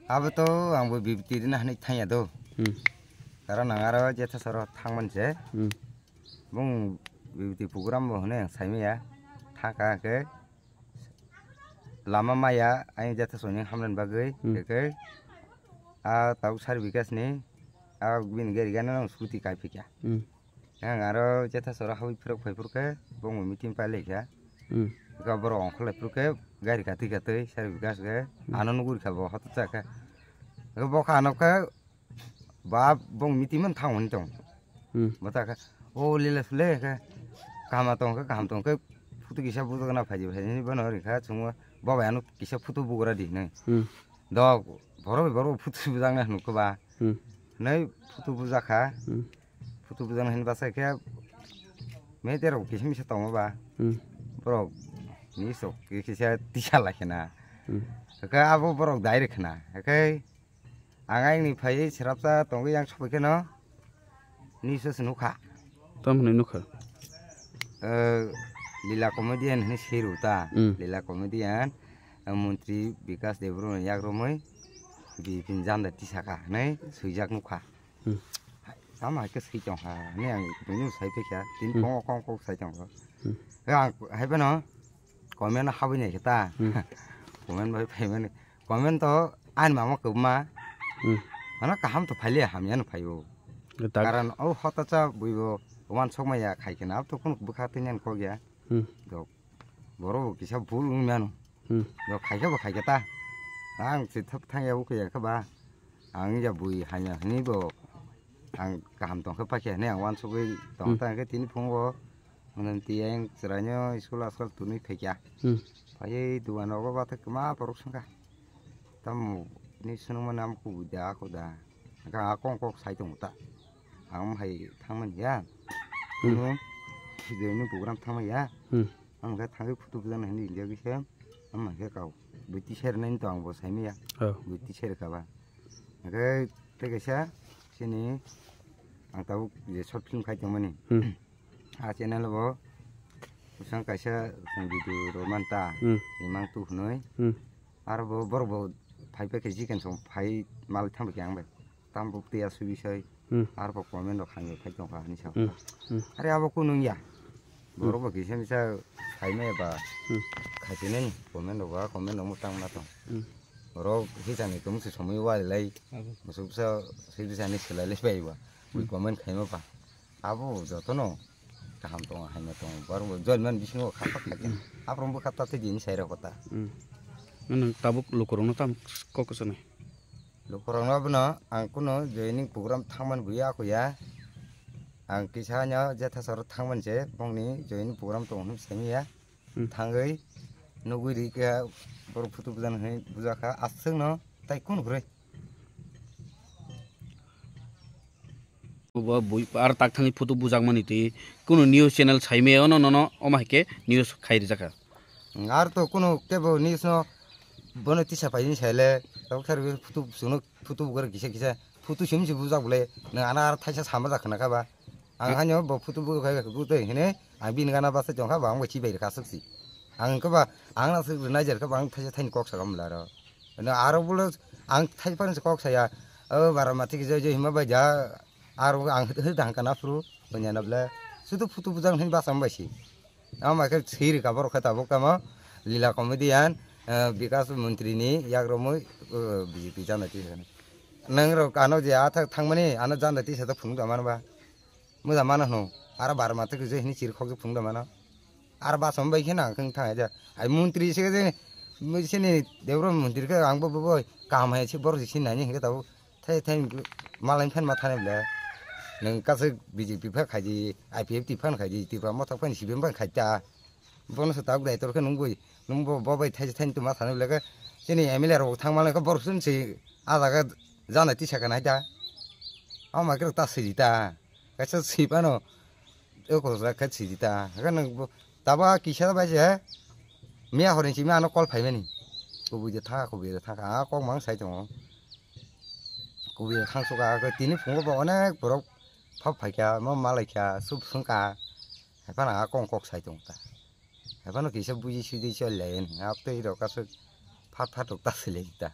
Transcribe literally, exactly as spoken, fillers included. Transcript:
Abo to ang bo bibiti rina hinwi thangya do. Hmm. Karon ang aro jetha soro thangman se. Hmm. Bung bibiti program bo hwnwi ang saimaya. Thangka hwnkhe lama maya ayang jetha soni hamlen bagwi. Hmm. Hwnkhe a tabuk sar bikas ni a bini gari gana nang scooty kai phikya. Hmm. Ang aro jetha sora hawi phirok phai phurkhe bongni meeting pai laikha. Hmm. Eka borok ongkhor lai phurkhe gari katwi katwi sari bikas khe Hmm. Ano nuguri kha bo hoto cha khe. Eka bo kha ano khe ba bong meeting man thang hwn tong. Hmm. Bo ta khe o lila sule khe kaham tong khe kaham tong khe photo kisa bujak na phaidi phaidi ni bono ri kha chungo bo bai ano kisa photo bugra di hinwi. Hmm. Dok borok bai borok photo bujak na hwnwi khe ba. Hmm. Hinwi photo bujak kha. Hmm. Photo bujak na hinwi basa khe media rok kisa misa tongo ba. Hmm. Borok ni sok kisa tisa lai khna. Hmm. Khe abo borok dai ri khna. Khe ang ayang ni phai srapsa tongwi yang sopai kheno ni se nukha. Tam hwnwi nukha. Eh, Lila comedian hwnwi swi rw ta. Hmm. Lila comedian, eh, Montri Bikas Debbarma ni yak romwi B J P ni janda tisaka hwnwi swijak nukha. Hmm. Tamo hai khe swi tong kha, hwnwi ang buino sai phai kha, tini Hmm. phone o kok kok sai tong kha. Hmm. Khe ang hai phano comment habwi nai khe ta. Hmm. Comment bai phaimani. Comment to ani mama kwbma. Hmm. Ano kaham to phailiya hamya no phaio. Tak. Karon o hotacha buibo wansok maya khai khe na to kun bwkha tini kok ya. Hmm. Dok. Borok bo kisa bul wng mano. Hmm. Bo khaikhe bo khaikhe ta. Ang se thap thang ya ukhe ya khe ba. Ang ya bui hanya hini bo. Ang kaham tong khe pakhe hini ang wansugwi tong Hmm. ta khe tini phungo. Hwnwi tiyang chwraino school askal tunwi phaikya. Hmm. Phaiwi dugan rogo bathai kwma borok swngkha. Tamo ni swngmani amo kubui da ako da. Hwnkhe a kok kok sai tongo ta. Ang hai thangmani ya. Hmm. Ano video ni program thangmani ya. Hmm. Ang khe thangwi photo bujana hinwi india kisa. Ang khe kau. Bui tisai rwnai to ang bo saimaya. Oh. Bui tisai rwkha ba. Hwnkhe tei kaisa chini ang tabuk je short film khai tongmani. Hmm. A channel bo bwsang kaisa video rw man ta. Hmm. Imang tu hwnwi. Hmm. Aro bo borok bo phai phai khe chicken song phai mal thang khe ang bai. Tam bo tei asui bisai. Hmm. Aro bo comment rok hamya phai tong kha hinwi sa Hmm. kha. Hmm. Are abo kunu wngya. Hmm. Borok bo kisa misa sai maya ba. Hmm. Khai tini comment rok ba comment rok mwtang na tong. Hmm. Borok hisani tong se somoi wari lai. Abo. Musuk sa sui bisani swlai lai bai ba. Ui Hmm. comment khai ma ba. Abo jotono kaham tongo, hamya tongo. Borok bo join man bisingo kha kha kha khe. Hmm. Aphuru bwkha ta tei dini sai rok ta. Hmm. Nang tabuk lukurokno tam kok kwchwnai? Lukurokno abono ang kuno joining program thangmani buya ako ya. Ang kisa hanya jetha soro thangmani se bongni joining program tongo hinwi saimaya. Hmm. Thangwi nugwi ri khe borok photo bujana hinwi bujakha aswkno tai kun hwrwi. Bo bui ar tak thani photo bujakmani twi kuno news channel saimaya ono nono omo hai khe news khai rijak kha. Ar to kuno kebo news no bono tisa paini saile tabuk sar photo suno photo bugar kisa kisa photo sim si bujak bole nang ana ar thaisa sama jak khna kha ba. Ang hanyo bo photo bu khai bu tei hine ang bini gana basa jong kha ba ang bo chibai rwkha aswk si. Ang khe ba ang aswk rwnai jer kha ba ang thaisa thaini kok sa gam laro. Na aro bole ang thai pan kok saya. O bara mati ki joi joi hima bai ja aro ang hwdahang kana phuru banya na bole. Sudu photo bujang hin basa bai si. Ama khe siri ka borok khe tabuk tamo Lila comedian, eh, Bikas Montri ni yak romwi, eh, B J P jana tisa. Nang rok ano je a thak thangmani ano jana tisa ta phunuk da mano ba. Muja mano hno. Aro bar ma thik je hini chiri khok je phunuk da mano. Aro ba som bai khe nang khang thang ja. Ai montri se je sini Debra montri khe ang bo bo bo kaham hai se borok je sin nani hingke tabuk. Thai thai malai phan ma thani ble. Nang kasu B J P pha khaji, I P F T phan khaji, Tipra Motha phan C P M phan khaita. Bono se tabuk dai tor khe nung bui, nung bo bo bai thai thai tu ma thani ble khe. Chini M L A rok thang malai khe borok sun se a jaga jana tisa kana ta. Ama khe ta siji ta. Kaisa sip ano. Eko ja khe siji ta. Khe nang bo taba kisa bai se. Miya horin simi ano call phaimani. Kubui je tha, kubui je tha. A kok mang sai tongo. Kubui thang suka khe tini phungo bo onek borok phap phaikha, mo malaikha, sup sungkha. Haphano a kong kok sai tong ta. Haphano kisa buji sudi chol lai ni. Aptei rok aswk phat phat rok ta sile ta.